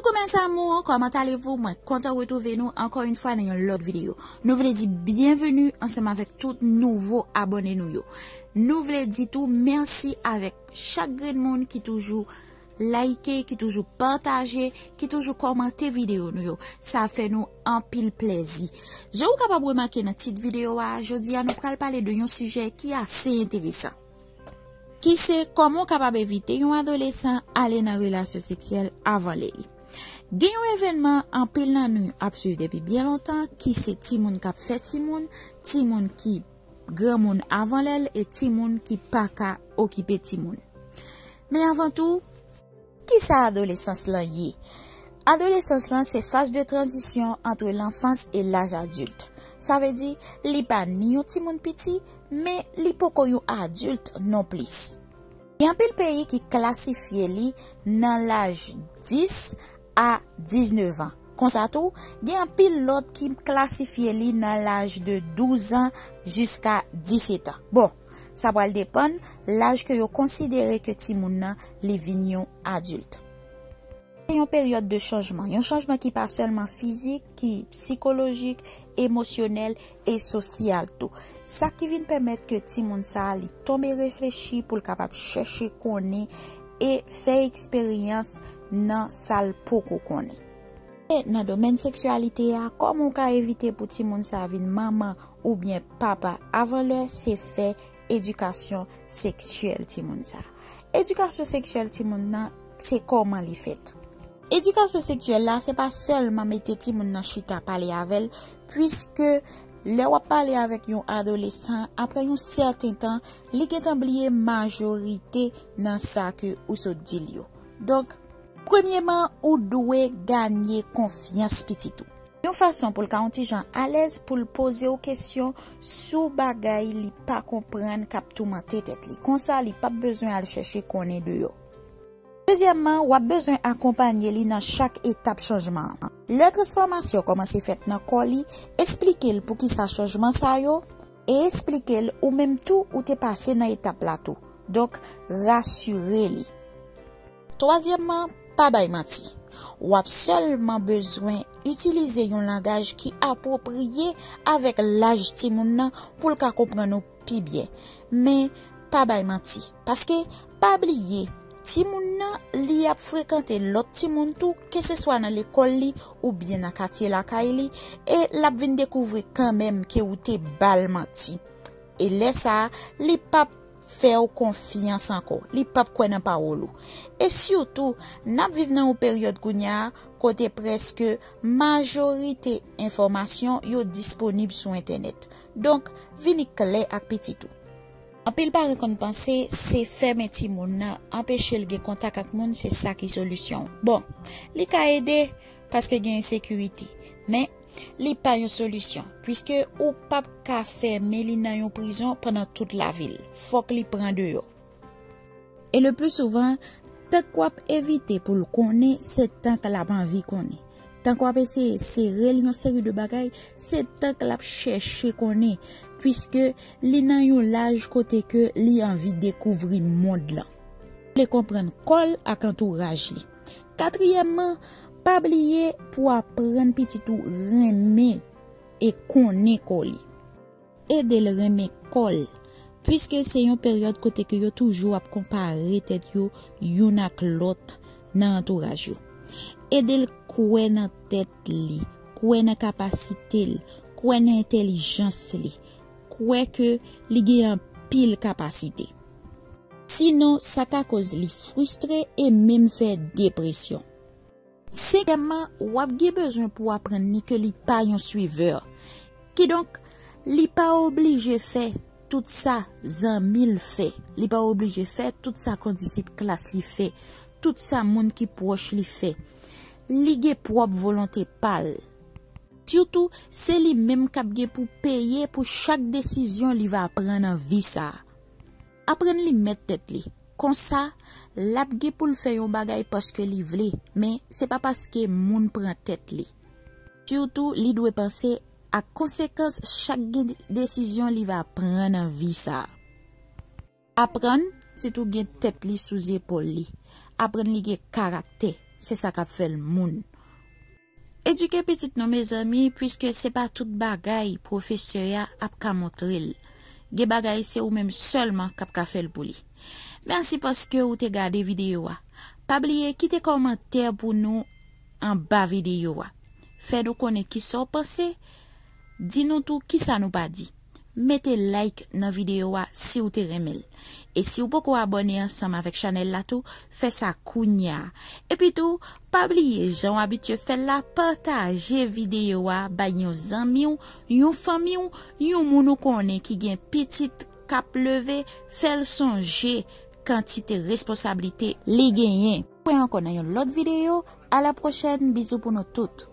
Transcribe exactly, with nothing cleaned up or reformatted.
Koumen zanmi, comment allez-vous? Mwen kontan retwouve nou ankò yon fwa nan yon lòt videyo. Nou vle di byenveni ansanm avèk tout nouvo abòne nou yo. Nou vle di tou mèsi avèk chak grenn moun ki toujou like, ki toujou pataje, ki toujou kòmante videyo nou yo. Sa fè nou anpil plèzi. Jan ou kapab remake nan tit videyo a, jodi a nou pral pale de yon sijè ki ase enteresan. Ki se kòman w kapab evite yon adolesan ale nan relasyon seksyèl avan lè li. Gen yon evènman anpil nan nou ap swiv depi byen lontan, ki se timoun k ap fè timoun, timoun ki granmoun avan lè l e timoun ki pa ka okipe timoun. Men avan tou, ki sa adolesans lan ye? Adolesans lan se faz de tranzisyon ant lanfans e laj adilt. Sa vle di, li pa ni yon timoun piti, men li poko yon adilt non plis. Gen anpil peyi ki klasifye li nan laj dis a diznèf an. Konsa tou, gen anpil lòt ki klasifye li nan laj de douz an jiska disèt an. Bon, sa pral depann laj ke yo konsidere ke timoun nan li vin yon adilt. Se yon peryòd de chanjman, yon chanjman ki pa sèlman fizik, ki sikolojik, emosyonèl e sosyal tou. Sa ki vin pèmèt ke timoun sa a li tonbe reflechi pou l kapab chèche konnen e fè eksperyans nan sa l poko konnen. E nan domèn seksyalite a, kòman w ka evite pou timoun sa a vin manman oubyen papa avan lè, se fè edikasyon seksyèl timoun sa a. Edikasyon seksyèl timoun nan, se kòman li fèt. Edikasyon seksyèl la, se pa sèlman mete timoun nan chita pale avè l, piske lè w ap pale avèk yon adolesan, apre yon sèten tan, li gentan bliye majorite nan sa ke ou sot di l yo. Donk, premyeman, ou dwe ganye konfyans pitit ou. Yon fason pou l ka yon ti jan alèz pou l poze w kesyon sou bagay li pa konprann k ap toumante tèt li. Konsa, li p ap bezwen al chèche konnen deyò. Dezyèmman, w ap bezwen akonpanye li nan chak etap chanjman an. Lè transfòmasyon kòmanse fèt nan kò li, esplike l poukisa chanjman sa yo, e esplike l ou menm tou ou te pase nan etap la tou. Donk, rasire li. Twazyèmman, pa bay manti. W ap sèlman bezwen itilize yon langaj ki apwopriye avèk laj timoun nan pou l ka konprann ou pi byen. Men, pa bay manti. Paske, pa bliye, timoun nan, li ap frekante lòt timoun tou, keseswa nan lekòl li oubyen nan katye lakay li, e l ap vin dekouvri kanmenm ke ou te ba l manti. E lè sa a, li p ap fè w konfyans ankò. Li p ap kwè nan pawòl ou. E sitou, n ap viv nan yon peryòd kounye a kote prèske majorite enfòmasyon yo disponib sou entènèt. Donk, vini klè ak pitit ou. Anpil paran konn panse se fèmen timoun nan, anpeche l gen kontak ak moun, se sa ki solisyon. Bon, li ka ede paske gen ensekirite, men li pa yon solisyon, piske ou p ap ka fèmen li nan yon prizon pandan tout lavi l. Fòk li pran deyò. E le pli souvan, tan k w ap evite pou l konnen, se tan k l ap anvi konnen. Tan k w ap eseye sere l yon seri de bagay, se tan k l ap chèche konnen, piske li nan yon laj kote ke li anvi dekouvri mond lan. Li vle konprann kò l ak antouraj li. Katriyèmman, pa bliye pou aprann pitit ou renmen e konnen kò li. Ede l renmen kò l, piske se yon peryòd kote ke yo toujou ap konpare tèt yo youn ak lòt nan antouraj yo. Ede l kwè nan tèt li, kwè nan kapasite l, kwè nan entèlijans li, kwè ke li gen anpil kapasite. Sinon, sa ka koz li fristre e menm fè depresyon. Senkyèmman, w ap gen bezwen pou w aprann li ke li pa yon suivè. Kidonk, li pa oblije fè tout sa zanmi l fè. Li pa oblije fè tout sa kondisip klas li fè, tout sa moun ki pwòch li fè. Li gen pwòp volonte pa l. Sitou, se li menm k ap gen pou peye pou chak desizyon li va pran nan vi sa a. Aprann li mèt tèt li. Konsa, l ap gen pou l fè yon bagay paske li vle, men se pa paske moun pran tèt li. Sitou, li dwe panse ak konsekans chak gen desizyon li va pran nan vi sa a. Aprann, pitit ou gen tèt li sou zepòl li. Aprann li gen karaktè. Se sa k ap fè l moun. Edike pitit nou, mezanmi, piske se pa tout bagay pwofesè a ap ka montre l. Gen bagay se ou menm sèlman k ap ka fè l pou li. Mèsi paske ou te gade videyo a. Pa bliye kite kòmantè pou nou anba videyo a. Fè nou konnen kisa w panse. Di nou tou kisa nou pa di. Mete like nan videyo a si w te renmen l. E si w poko abòne ansanm avèk chanèl la tou, fè sa kounye a. Epi tou, pa bliye jan w abitye fè l la, pataje videyo a bay yon zanmi w, yon fanmi w, yon moun ou konnen ki gen pitit k ap leve, fè l sonje kantite responsablite li genyen. Wè ankò nan yon lòt videyo, a la pwochèn, bizou pou nou tout.